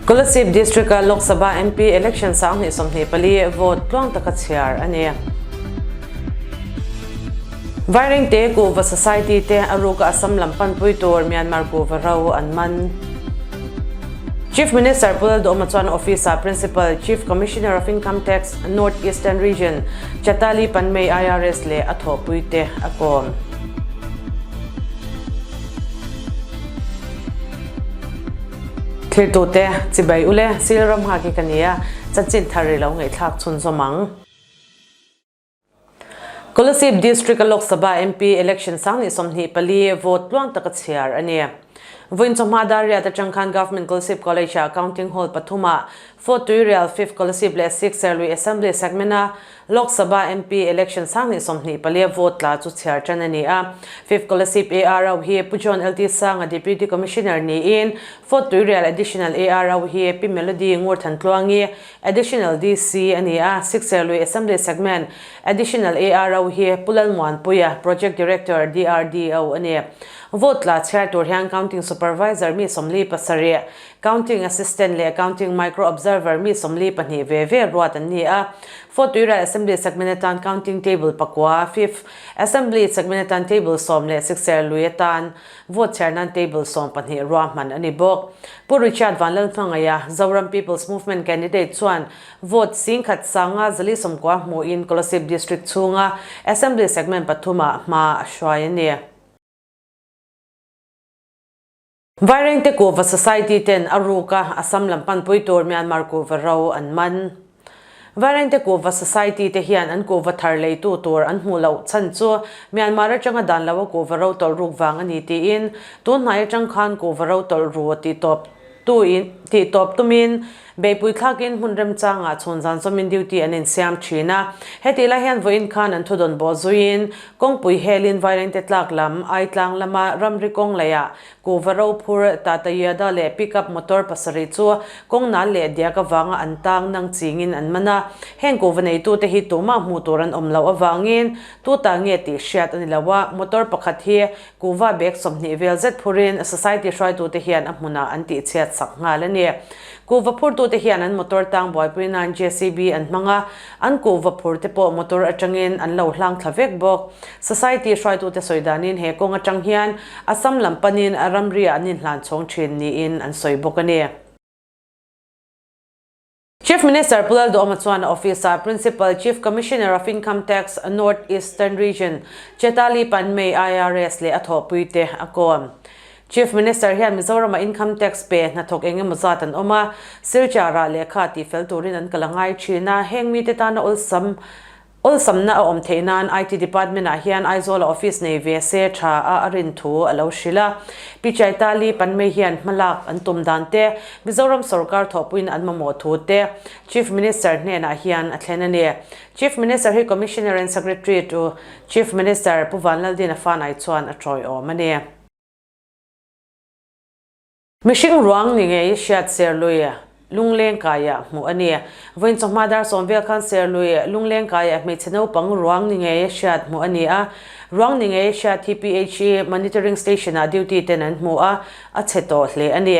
Kolasib District-a Lok Sabha MP election 2024 vote tluang taka chhiar a ni. Vairengte Kuhva Society te a ruka Assam lam panpui tur Myanmar kuhva ro an man. Chief Minister Pu Lalduhoma chuan Office-ah Principal Chief Commissioner of Income Tax, North Eastern Region, Chatali Panmei IRS leh a thawhpuite a kawm. Thirtute, chibai ule, sil ram nghak hi ka ni a, chanchin thar ri lo ngaihthlak chhunzawm ang. Kolasib District-a Lok Sabha MP election 2024 vote tluang taka chhiar a ni. Vawiin chawhma Dariat atang khan Government Kolasib College-ah Counting Hall pathumah Fourth Tuirial, Fifth Kolasib leh Sixth Serlui Assembly segment-a Lok Sabha MP election 2024 vote tla chu chhiar tan a ni a. Fifth Kolasib ARO hi Pu John LT Sanga Deputy Commissioner niin Fourth Tuirial Additional ARO hi Pi Melody Ngurthantluangi Additional DC a ni a, Sikserlui Assembly Segment Additional ARO hi Pu Lalmuanpuia, Project Director, DRDO a ni. Vote tla chhiar tur hian Counting Supervisor mi 47, Counting Assistant leh Counting Micro Observer mi 42 ve ve ruat an ni a. Fourth Tuiral Assembly Segment atan Counting Table pakua, Fifth Assembly Segment atan Table sawm leh Sikserlui atan Vote chhiar nan table 12 ruahman a ni bawk. Pu Richard Vanlalhmangaia, Zoram People's Movement candidate chuan vote 10,000 490 hmuhin Kolasib District chhunga Assembly segment pathumah hma a hruai a ni. Vairengte Kuhva Society ten a ruka Assam lam panpui tur Myanmar kuhva ro an man. Vairengte Kuhva Society te hian an kuhva thar leitu tur an hmuh loh chhan chu Myanmar atanga dan loa kuhva ro tawlh ruk vang a ni tiin tun hnai atang khan kuhva ro tawlh ru tih tawp tuin tih tawp tumin beihpui thlakin hmun remchangah chhun zan zawmin duty an insiam thin a. Hetih lai hian vawiin khan an thudawn bawh zuiin kawngpui helin Vairengte tlak lam Aitlang lama ramri kawng leiah Kuhva ro phur Tata Yada leh pickup motor pasarih chu kawng nal leh diak avanga an tang nang chingin an man a. Heng kuhva neitute hi tumah hmuh tur an awm loh avangin tu ta nge tih hriat a ni lo a. Motor pakhat hi kuhva bag 20 vel zet phurin society hruaitute hian a hmunah an tihchhiat sak nghal a ni. Kuhva phurtute hian an motor tang buaipui nan JCB an hmang a, an kuhva phur te pawh motor atangin an lo hlang thla vek bawk. Society hruaitute sawi danin he kawng atang hian Assam lam panin ramri ah an inhlan chhawng thin niin an sawi bawk a ni. Chief Minister Pu Lalduhoma chuan a office-ah Principal Chief Commissioner of Income Tax, North Eastern Region, Chetali Panmei IRS leh a thawhpuite a kawm. Chief Minister hian Mizoram-ah Income Tax pe hnathawk eng emaw zat an awm a, Silchar-ah lehkha tihfel turin an kal a ngai thin a, heng mite tana awlsam Awlsamna a awm theih nan IT Department ah hian Aizawl-a office nei ve se tha a a rin thu a lo hrilh a. Pi Chaitali Panmei hian hmalak an tum dan te, Mizoram sorkar thawhpuiin an mamawh thu te Chief Minister hnenah hian a thlen a ni. Chief Minister hi Commissioner and Secretary to Chief Minister Pu Vanlaldina Fanai chuan a tawiawm a ni. Mihring ruang ni ngei hriat Serlui Lungleng kaiah hmuh a ni. Vawiin chawhma dar sawm vel khan Serlui Lungleng kaiah hmeichhe naupang ruang ni ngei hriat hmuh a ni a. Ruang ni ngei hriat hi PHE Monitoring Station-ah duty ten an hmu a, a chhe tawh hle a ni.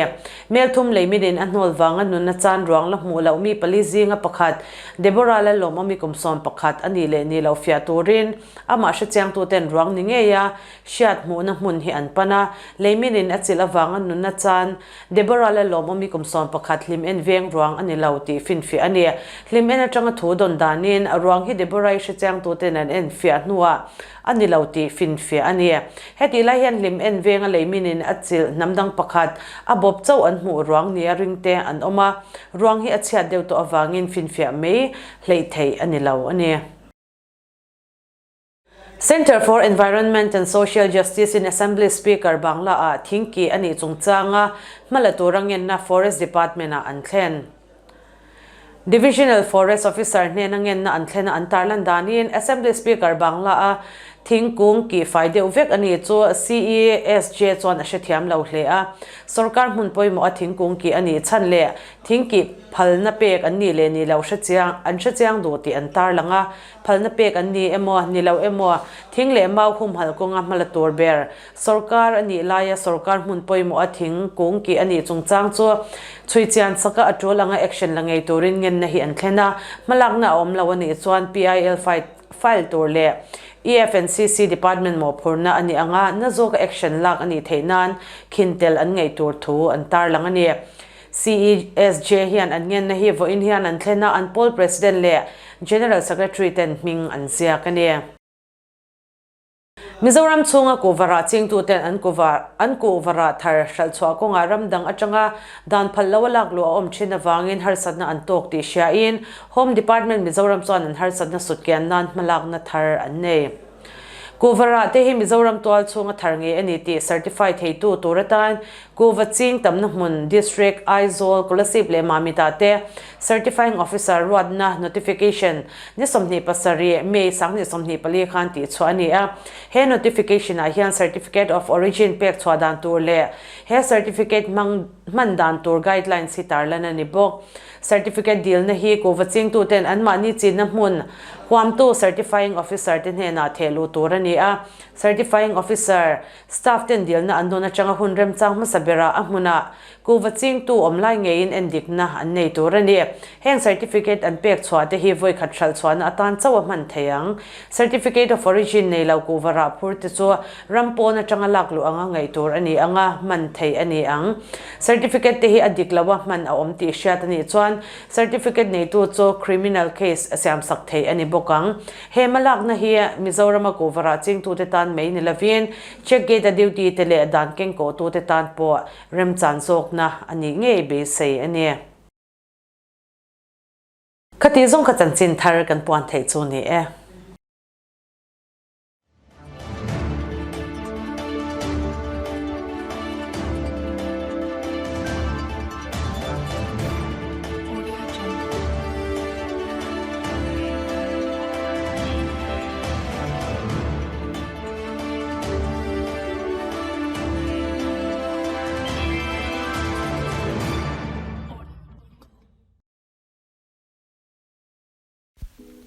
Mel thum lei minin a hnawl vanga nunna chan ruang la hmuh loh mi pali zinga pakhat Deborah Lalawmawmi kum 11 a nih leh nih loh fiah turin amah hrechiangtuten ruang ni ngeia Hriat hmuhna hmun hi an pan a, leiminin a chilh avanga nunna chan Deborah la lawmawmi kum 11 hlim en veng ruang a ni lo tih finfiah a ni. Hlim en atanga thu dawn danin ruang hi Deborah-i hrechiangtuten an en fiah hnuah a ni lo tih finfiah a ni. Hetih lai hian hlim en venga leiminin a chilh hnam dang pakhat a bawp chauh an hmuh ruang nia ringte an awm a, ruang hi a chhiat deuh tawh avangin finfiah mai hleih theih a ni lo a ni. Centre for Environment and Social Justice in Assembly Speaker Bangla ah thingki a nih chungchanga hmala tura ngenna Forest Department ah an thlen. Divisional Forest Officer hnena ngenna an thlena an tarlan danin Assembly Speaker Bangla a Thingkung kih fai deuh vek a ni chu CESJ chuan a hrethiam lo hle a. Sorkar hmun pawimawh a thingkung kih a nih chhan leh thing kih phalna pek an nih leh nih loh hrechiang an hrechiang duh tih an tarlang a. Phalna pek an ni emaw, ni lo emaw, thing leh mau humhalh kawnga hmala tur ber Sorkar a nih laia sorkar hmun pawimawh a thing kung kih a nih chungchang chu chhui chian saka a tul anga action la ngei turin ngenna hi an thlen a, hmalakna a awm lo a nih chuan PIL file tur leh EFNCC department mawhphurhna a nih anga na zawka action lak a nih theih nan khin tel an ngaih tur thu an tarlang a ni. CESJ hian an ngenna hi vawiin hian an thlen a, an pawl president leh general secretary ten hming an ziak a ni. Mizoram chhunga kuhva rah chingtuten an kuhva an kuhva rah thar hralh chhuah kawngah ram dang atanga dan phal lo a lak luh a awm thin avangin harsatna an tawk tih hriain Home Department Mizoram chuan an harsatna sutkian nan hmalakna thar an nei. Kuhva rah te hi Mizoram tual chhunga thar ngei a ni tih certify theitu tur atan Kuhva ching tamna hmun District, Aizawl, Kolasib leh Mamit-ah te Certifying Officer ruatna notification ni 27, May 2024 khan tihchhuah a ni a. He notification-ah hian Certificate of Origin pek chhuah dan tur leh he certificate hmang hman dan tur guidelines hi tarlan a ni bawk. Certificate dilna hi kuhva chingtuten anmahni chinna hmun huamtu Certifying Officer te hnenah thehluh tur a ni a. Certifying Officer Staff ten dilna an dawn atanga hun remchang hmasa berah a hmunah kuhva chingtu awm lai ngeiin endikna an nei tur a ni. Heng certificate an pek chhuah te hi vawi khat hralh chhuahna atan chauh a hman thei ang. Certificate of origin nei lo kuhva rah phur te chu ram pawn atanga lak luh anga ngaih tur a ni ang a, hman theih a ni ang. Certificate te hi a dik lo a hman a awm tih hriat a nih chuan certificate neitu chu criminal case a siamsak theih a ni bawk ang. He hmalakna hi Mizorama kuhva rah chingtute tan mai ni lovin check gate-a duty te leh dan kengkawhtute tan pawh remchan zawkna a nih ngei beisei a ni. Khati zawng kha chanchin thar kan puan theih chu ni e.